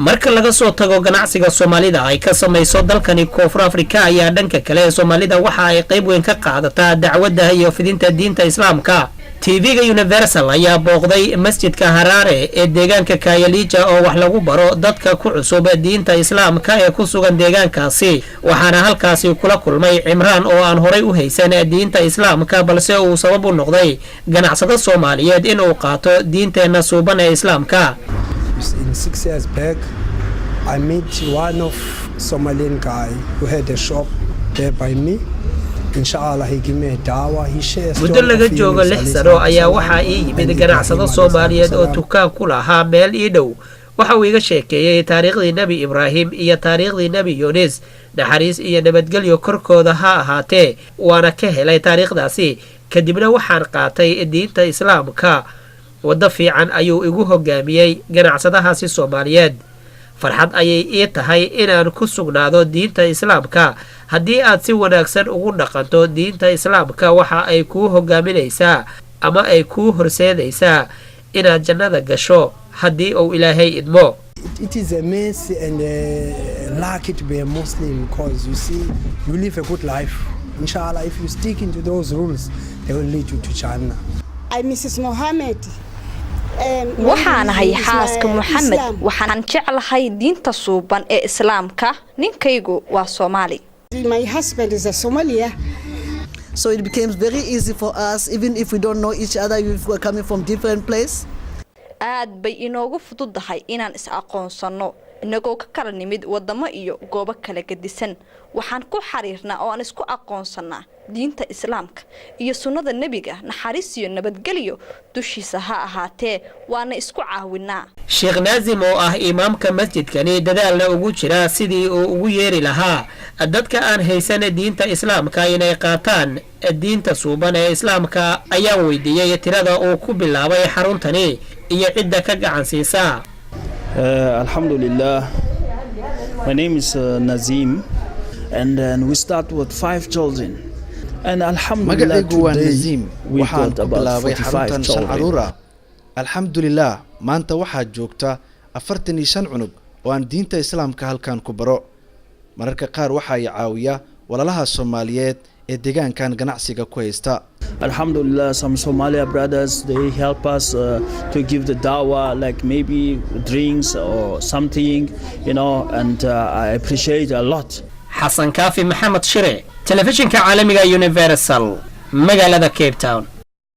Marka laga soo tago ganacsiga Soomaalida ay ka samayso dalkani Koonfur Afrika, ayaa dhanka kale Soomaalida waxa ay qayb weyn ka qaadataa dacwadda iyo fidinta diinta Islaamka. TV-ga Universal ayaa booqday masjidka Haraare ee deegaanka Kayalija, oo wax lagu baro dadka ku cusub diinta Islaamka ee ku sugan deegaankaasi. Waxaana halkaasi kula kulmay Cimraan, oo aan horay u haysan diinta Islaamka, balse uu sabab u noqday ganacsado Soomaaliyeed inuu qaato diinteenna suuban ee Islaamka. In 6 years back, I met one of Somalian guy who had a shop there by me. Inshallah, he gave me a dawah. He shared. Muddo laga joogo 6 sano ayaa waxaa ii yimid ganacsado Soomaaliyeed oo dukaan ku lahaa meel ii dhow. Waxa uu iga sheekeeyey taariikhdii Nebi Ibraahim iyo taariikhdii Nebi Yunis, naxariis iyo nabadgelyo korkooda ha ahaatee, waana ka helay taariikhdaasi. Kadibna waxaan qaatay diinta Islaamka. Waddo fiican ayuu igu hogaamiyey ganacsadahaasi Soomaaliyeed. Farxad ayay ii tahay inaan ku sugnaado diinta Islaamka. Haddii aad si wanaagsan ugu dhaqanto diinta Islaamka, waxa ay kuu hogaaminaysaa ama ay kuu horseedaysaa inaad jannada gasho, haddii uu Ilaahay idmo. It is a mercy and a lucky to be a Muslim because, you see, you live a good life. Inshallah, if you stick into those rules, they will lead you to Jannah. I'm Mrs. Mohammed. Waxaan ahay xaaska Moxamed. Waxaan jeclahay diinta suuban ee Islaamka. Ninkaygu waa Soomaali. My husband is a Somalia. So it became very easy for us, even if we don't know each other, if we're coming from different place. Aad bay inoogu fududahay inaan is aqoonsanno, inagoo ka kala nimid wadamo iyo goobo kala gedisan. Waxaan ku xiriirnaa oo aan isku aqoonsannaa diinta Islaamka iyo sunnada Nebiga, naxariis iyo nabadgelyo dushiisa ha ahaatee, waana isku caawinaa. Sheekh Naasim, oo ah imaamka masjidkani, dadaalna ugu jira sidii uu ugu yeeri lahaa dadka aan haysan diinta Islaamka inay qaataan diinta suuban ee Islaamka, ayaan weydiiyey tirada uu ku bilaabay xaruntani iyo cidda ka gacan siisa. Alhamdulillah, my name is Nazim, and then we start with five children. And Alhamdulillah, Magacaygu waa today Naziim. we Waxaan got ku about bilaabay 45 xaruntan shan children. carruur ah. Alxamdulilah, maanta waxaa joogta 45 cunug oo aan diinta Islaamka halkan ku baro. Mararka qaar waxaa i caawiya walaalaha Soomaaliyeed ee deegaankan ganacsiga ku haysta. Alhamdulillah, some Somalia brothers, they help us to give the dawah, like maybe drinks or something, and I appreciate a lot. Xasan Kaafi Maxamed Shire, telefishinka caalamiga Universal, magaalada Cape Town.